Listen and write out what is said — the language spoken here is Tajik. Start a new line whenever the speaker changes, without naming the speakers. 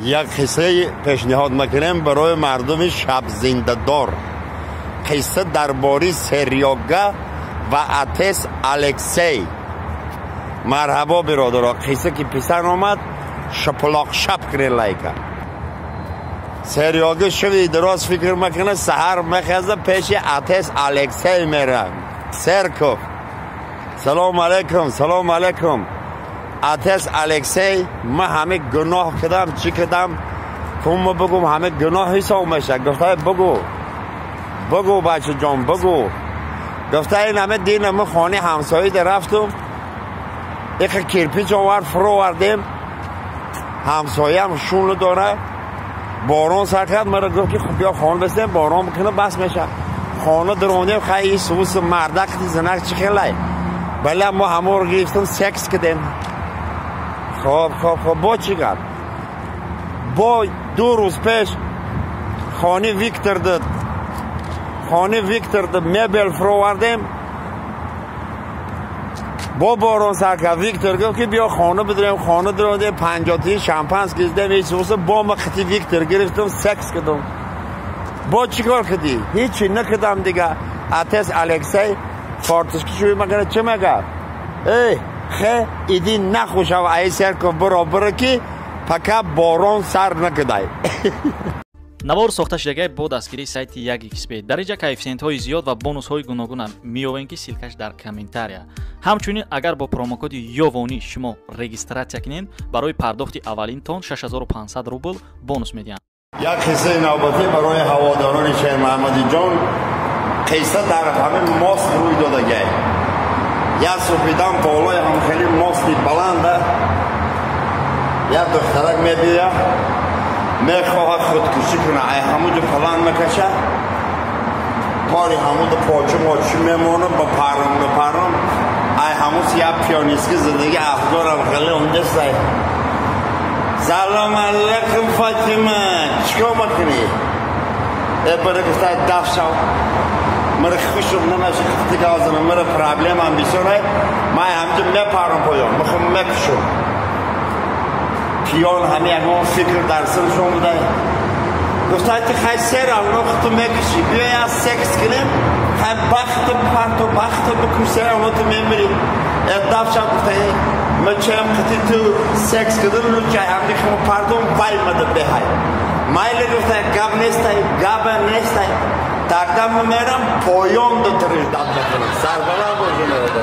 Як қиссаи пешниҳод мекунем барои мардуми шабзиндадор. Қисса дар бораи Серёга ва отец Алексей. Марҳабо, биродаро, қисса ки писар омад, шапалоқ шап кунед лайка. Серёга шави дароз фикр мекунад, саҳар мехеза, пеши отец Алексей мера. Церковь. Салом алейкум, салом алейкум. Отец Алексей, ман ҳаме гуноҳ кардам, чӣ кардам? Кумма бугум, ҳаме гуноҳ ҳисоб меша. Гуфта, бугу. Бугу, бачаҷон, бугу. Гуфта, ин ҳаме дина ма хонаи ҳамсояда рафтум. Иқа кирпич овард, фуровардем. Ҳамсоям шуну дора. Борон сар кард, мара гуфт ки хуб, биё хона бистем, борон бикунад, бас меша. Хона дарондем, хай ин сус мардак занак чӣ хелай. Бале, мо ҳаморо гирифтем, секс кардем. Хоб, хоб, хоб, бо чӣ гап? Бо 2 рӯз пеш хони Виктор дад. Хони Виктор дад мебел фуровардем. Бо борон сар кард. Виктор гуфт ки биё хона бидурем, хона дурондем, 50-ти шампанский издем, ҳеҷ суса бо ма хити Виктор гирифтем, секс кардам. Бо чӣ кор кардӣ? Ҳечи накардам дига. Отец Алексей форточки шӯй макана, чӣ мега? Эй, хе, иди нахушав ай церковь биро ки пока борон сар накардай.
Навор сохта шудагай бо дастгирии сайти 1xb. Дар инҷа коэффисиентҳои зиёд ва бонусҳои гуногуна меёбем, ки ссылкаш дар комментария. Ҳамчунин, агар бо промокоди ёвонӣ шумо регистрация кунед, барои пардохти аввалинтон 6500 рубл бонус медиҳанд.
Як қиссаи навбатӣ барои ҳаводорони Шермаҳмадиҷон. Қисса дар ҳамин мост рӯй додагай. Як субҳидам болои ҳам хеле мости баланда як духтарак мебия, мехоҳад худкушӣ кунад. Ай ҳамуҷо палан мекаша, пори ҳамуда почу мочу мемона, ба паром ба паром ай ҳамус як пианистки зиндагӣ афгорам хеле ундесай. Салом алейкум, Фатима, чикор мекунӣ? Э, бара, гуфта, даф шав, мара хушум намеша, қифтига мара проблемам бисёрай, ман ҳамҷо мепарам поён, мехом мекушум. Пиён ҳами ягон фикр дар саршон буда. Гуфта, ти хай сера ту мекушӣ, биё як секс кунем, хай бахту парту бахту бикуш, сера ту мемирӣ. Э, даф шав, гуфта, мачам қити ту секс кардам, лучше ҳамди хмо пардум вай мада беҳай. Майле, гуфта, гап нестай, габа нестай. Тогда мерам поён ду триждат мекунам. Сарбаланд бошед.